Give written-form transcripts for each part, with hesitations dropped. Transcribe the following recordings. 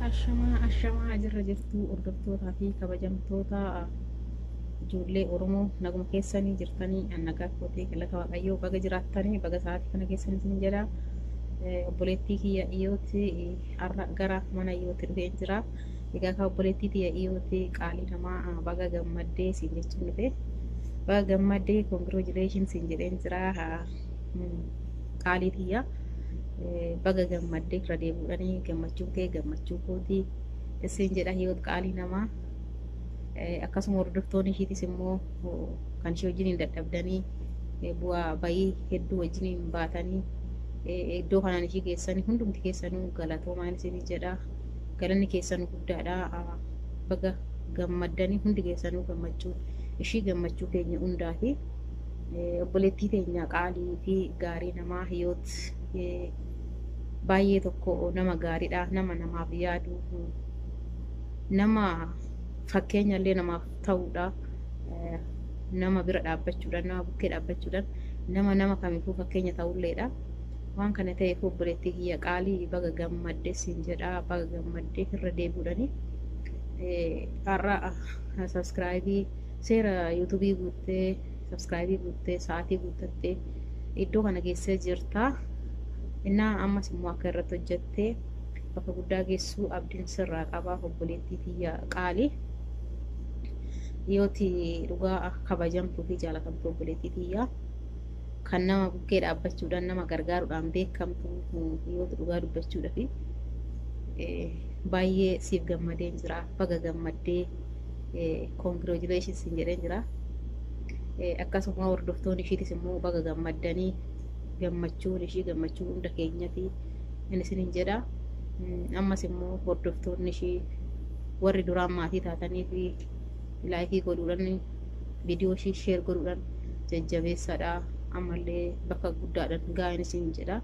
Ashamaa ashamaa jirra jirtuu hordoftootaa fi kabajamtoota ijoollee Oromoo naguma keessanii jirtanii nagaa kootee galata Waaqayyoo baga jiraattanii baga sa'aatii kana keessanii isin jedha. Obboleettii kiyya dhiyootti har'a gara mana dhiyootti dhufeen jira. Egaa kan obboleettii tiyya dhiyootti qaalii namaa baga gammaddee siin jechuun dhufe. Baga gammaddee congratulations siin jedheen jira qaalii tiyya. Baga gammaddee irra deebi'uudhanii gammachuun kee gammachuu kootii isin jedha hiyoot qaalii namaa. Akkasuma hordoftoonni ishiitis immoo kan ishee wajjin hin dadhabdanii bu'aa bayii hedduu wajjin hin baatanii iddoo kanaan ishii geessanii hundumti keessanuu galatoomaan isin jedha. Galanni keessan guddaadha. Baga gammaddanii hundi keessanuu gammachuu ishii gammachuu keenya hundaati. Obboleettii teenya qaalii fi gaarii namaa hiyoot baay'ee tokko nama gaariidha. Nama namaaf yaadu, nama fakkeenya illee namaaf ta'uudha. Nama bira dhaabbachuudhaan, nama bukkee dhaabbachuudhaan, nama nama kamiifuu fakkeenya ta'ulleedha. Waan kana ta'eef obboleettii kiyya qaalii baga gammadde siin jedha. Baga gammadde irra deebi'uudhaani. Har'a subscribe seera YouTube guuttee, subscribe guuttee, sa'aatii guuttattee iddoo kana geessee jirta. Innaa ammas immoo akka irratti hojjettee bakka guddaa geessuu abdiin sirraa qaba obboleettii tiyya qaalii. Yooti dhugaa kabajamtuu fi jaalatamtuu obboleettii tiyyaa kan nama bukkee dhaabbachuudhaan nama gargaaruudhaan beekamtu yooti dhugaa dubbachuudhaaf baay'ee siif gammadeen jira. Baga gammaddee congratulations siin jedheen jira. Akkasuma hordoftoonni ishiitis immoo baga gammaddanii gammachuun ishii gammachuu hunda keenyati inni isiniin jedha. Ammas immoo hordoftoonni ishii warri duraan maatii taatanii fi like godhuudhaan viidiyoo ishii share godhuudhaan jajjabeessadha. Ammallee bakka guddaadhaan gaa'in isin jedha.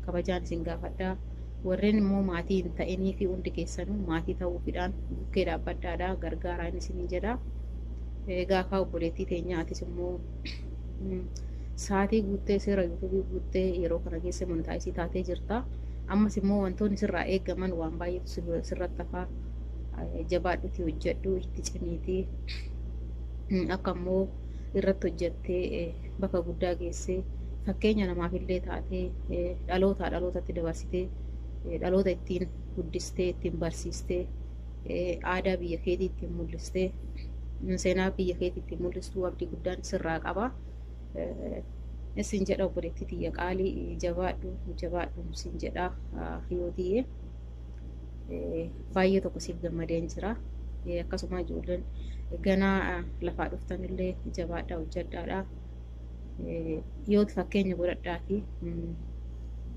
Kabajaan isin gaafadha. Warreen immoo maatii hin ta'inii fi hundi keessanuu maatii ta'uufidhaan bukkee dhaabbadhaadha. Gargaaraa inni isin jedha. Egaa kaa obboleettii teenya atis immoo sa'aatii guuttee seera YouTube guuttee yeroo kana keessa monetize taatee jirta. Ammas immoo wantoonni sirraa eegaman waan baay'eetu sirratti hafaa. Jabaadhuti hojjedhu itti cimiitii akka immoo irratti hojjettee bakka guddaa geessee fakkeenya namaaf illee taatee dhalootaa dhalootatti dabarsitee dhaloota ittiin guddistee ittiin barsiistee aadaa biyya keetii ittiin mul'istee seenaa biyya keetii ittiin mul'istuu abdii guddaan sirraa qaba. Isin jedha obboleettii tiyya qaalii jabaadhu jabaadhu isin jedha hiyootiyyee. Baay'ee tokko siif gammadeen jira. Akkasuma ijoolleen ganaa lafaa dhuftanillee jabaadhaa hojjedhaadha. Yoo fakkeenya godhadhaati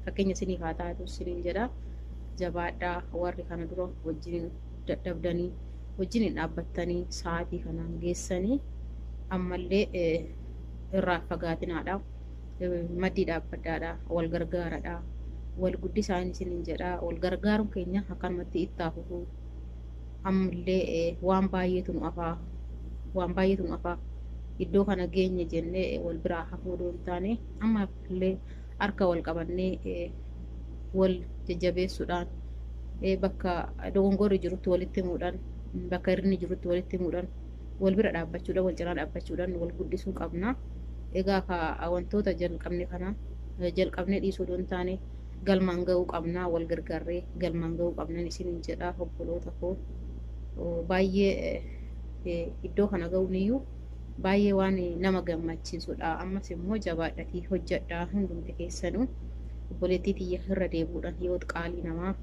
fakkeenya isiniif haa taatu isiniin jedha. Jabaadhaa warri kana dura wajjin dadhabdanii wajjin dhaabbattanii sa'aatii kanaan geessanii ammallee irraa fagaatinaadha. Maddii dhaabbadhaadha. Wal gargaaradha. Wal guddisaa isiniin jedha. Wal gargaaruun keenya akkanumatti itti hafuuf ammallee waan baay'eetu nu hafaa. Waan baay'eetu nu hafaa. Iddoo kana geenye jennee wal biraa hafuu odoo hin taane ammallee harka wal qabannee wal jajjabeessuudhaan bakka dogongorri jirutti walitti himuudhaan bakka hir'inni jirutti walitti himuudhaan wal bira dhaabbachuudhaan wal cinaa dhaabbachuudhaan wal guddisuu qabna. Egaa ka wantoota jalqabne kana jalqabnee dhiisuu odoo hin taane galmaan ga'uu qabna wal gargaarree galmaan ga'uu qabna isiniin jedha obboloota koo. Baay'ee iddoo kana ga'uun iyyuu baay'ee waan nama gammachiisudha. Ammas immoo jabaadhatii hojjedhaa hundumti keessanuu obboleettii tiyya irra deebi'uudhaan yoo qaalii namaa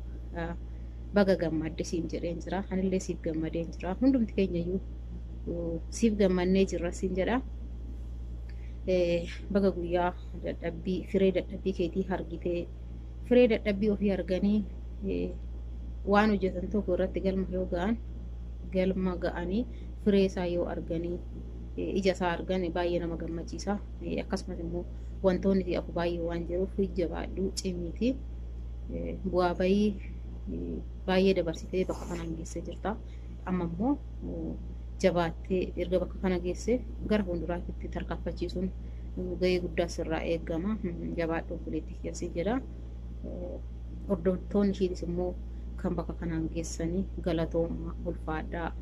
baga gammadde siin jedheen jira. Anillee siif gammadeen jira. Hundumti keenya iyyuu siif gammannee jirra siin jedha. Baga guyyaa dadhabbii firee dadhabbii keetii argitee firee dadhabbii ofii arganii waan hojjetan tokko irratti galma yoo ga'an galma ga'anii firee isaa yoo arganii ija isaa argan baay'ee nama gammachiisa. Akkasumas immoo wantoonni hafu baay'ee waan jiruuf jabaadhu cimiiti. Bu'aa bayii baay'ee dabarsitee bakka kanaan geessee jirta. Amma immoo jabaattee erga bakka kana geesse gara fuulduraatti tarkaanfachiisuun gahee guddaa sirraa eegama. Jabaadhu obboleettii keessi jedha. Hordoftoonni ishiitis immoo Kan bakka kanaan geessanii galatooma, ulfaadhaa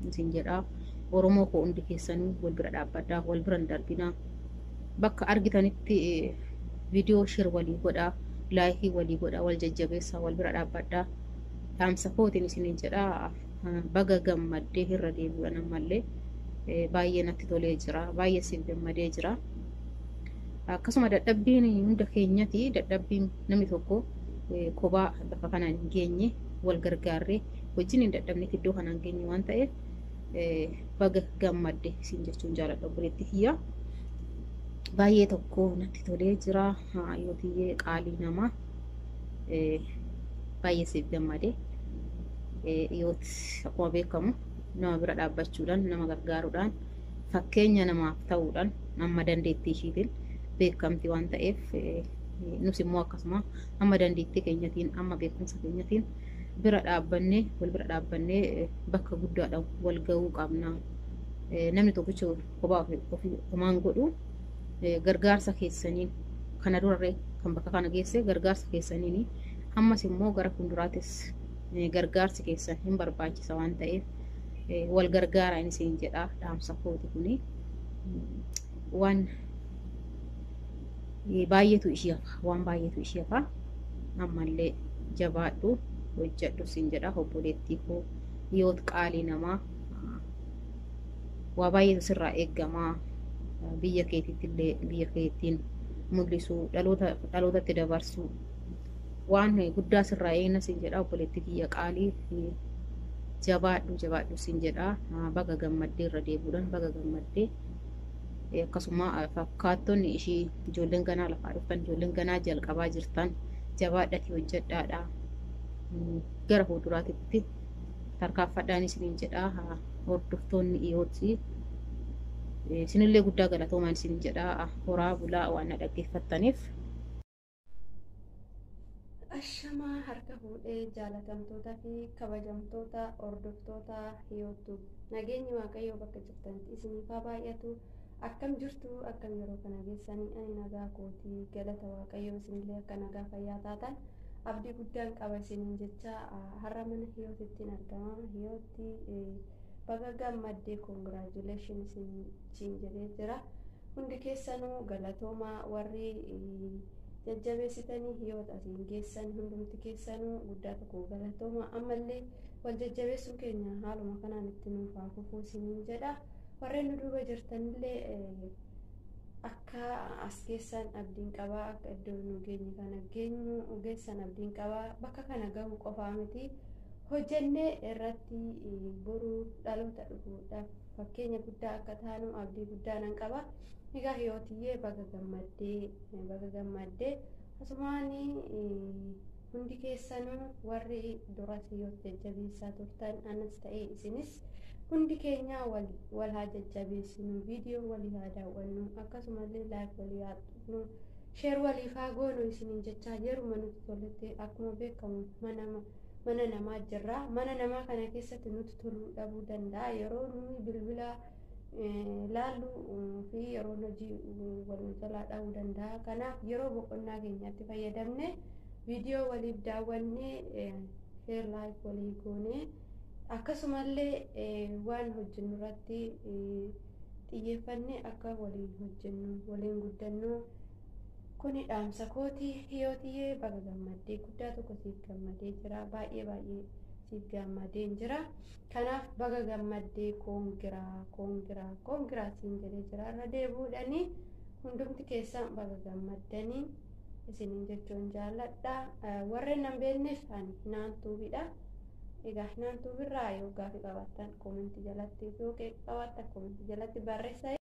isin jedhaa. Oromoo koo hundi keessanuu wal bira dhaabbadhaa, wal bira hin darbinaa. Bakka argitanitti viidiyoo share walii godhaa, like walii godhaa, wal jajjabeessaa, wal bira dhaabbadhaa. Dhaamsa kootiin isiniin jedhaa. Baga gammaddee irra deebi'uudhaan ammallee baay'ee natti tolee jira, baay'ee siif gammadee jira. Akkasuma dadhabbiin hunda keenyati. Dadhabbiin namni tokko kophaa bakka kanaan hin geenye, wal gargaarree wajjin hin dadhabneef iddoo kanaan geenye waan ta'eef, baga gammadde isin jechuun jaaladha, obboleetti kiyya. Baay'ee tokko natti tolee jira. Yootiyyee qaalii namaa, baay'ee siif gammade. Yoot akkuma beekamu nama bira dhaabbachuudhaan, nama gargaaruudhaan, fakkeenya namaaf ta'uudhaan amma dandeettii ishiitiin beekamti waan ta'eef, nus immoo akkasuma amma dandeettii keenyatiin, amma beekumsa keenyatiin bira dhaabbannee, wal bira dhaabbannee bakka guddaadhaan wal ga'uu qabna. Namni tokkichi kophaa ofii homaan godhu, gargaarsa keessaniin kana durarree kan bakka kana geesse gargaarsa keessaniin, ammas immoo gara fuulduraatis gargaarsi keessan hin barbaachisa waan ta'eef, wal gargaaraa isin jedha. Dhaamsa kooti kuni. Waan baay'eetu ishii hafa, waan baay'eetu ishii hafa. Ammallee jabaadhu, hojjedhu sin jedha, obboleettii koo yoot qaalii namaa. Waa baay'eetu sirraa eeggamaa. Biyya keetitti illee biyya keettiin mul'isuu, dhaloota dhalootatti dabarsuu, waan guddaa sirraa eegna sin jedha. Obboleettii kiyya qaalii, jabaadhu, jabaadhu sin jedha. Baga gammaddee, irra deebi'uudhaan baga gammaddee. Akkasuma fakkaattonni ishii, ijoolleen ganaa lafaa dhuftan, ijoolleen ganaa jalqabaa jirtan, jabaadhatii hojjedhaadha, gara fuulduraatitti tarkaanfadhaan isiniin jedha. Hordoftoonni dhiyootti isinillee guddaa galatoomaan isiniin jedha. Horaa bulaa waan na dhaggeeffattaniif. Ashamaa, harka fuudhee jaalatamtoota fi kabajamtoota hordoftoota Hiyootu, nageenyi Waaqayyoo bakka jirtanitti isiniif haa baay'atu. Akkam jirtu? Akkam yeroo kana geessanii? Ani nagaa kootii, galata Waaqayyoo. Isinillee akka nagaa fayyaa taatan abdii guddaan qaba isiniin jecha. Har'a mana Hiyootittiin argama. Hiyootti, baga gammaddee, congratulation isiniin jedhee jira. Hundi keessanuu galatoomaa. Warri jajjabeessitanii Hiyoota asiin geessan hundumti keessanuu guddaa tokko galatooma. Ammallee wal jajjabeessuun keenya haaluma kanaan itti nuuf haa fufuu isiniin jedha. Warreen nu duuba jirtanillee akka as geessan abdiin qabaa, akka iddoo nu geenye kana geenyu geessan abdiin qabaa. Bakka kana gahuu qofaa miti, hojjennee irratti boruu dhaloota dhufuudhaaf fakkeenya guddaa akka taanu abdii guddaa nan qaba. Egaa Hiyootiyyee, baga gammaddee, baga gammaddee. Asumaanii hundi keessanuu warri duras Hiyoot jajjabeessaa turtan, anas ta'ee isinis, hundi keenya wal haa jajjabeessinu. Viidiyoo walii haa daawwannu, akkasumallee like walii haa tuqnu, share waliif haa goonu isiniin jechaa, yeruma nuti toletti akkuma beekamu mana namaa jirra. Mana namaa kana keessatti nuti toluu dhabuu danda'a. Yeroo nuyi bilbila laallu fi yeroo hojii wal jalaa dhabuu danda'a. Kanaaf yeroo boqonnaa keenyatti fayyadamne, viidiyoo waliif daawwannee, share, like walii goonee, akkasumallee waan hojjennu irratti xiyyeeffannee akka waliin hojjennu, waliin guddannu, kuni dhaamsa kooti. Hiyootiyyee, baga gammaddee. Guddaa tokko siif gammadee jira, baay'ee baay'ee siif gammadeen jira. Kanaaf baga gammaddee, congra, congra, congra siin jedhee jira. Irra deebi'uudhanii hundumti keessan baga gammaddanii isiniin jechuun jaalladha. Warreen nan beekneef, ani Hinaantuubidha. Egaa Hinaantuubirraa yoo gaafii qabaattan comment jalatti, yoo qabaattan comment jalatti barreessaa.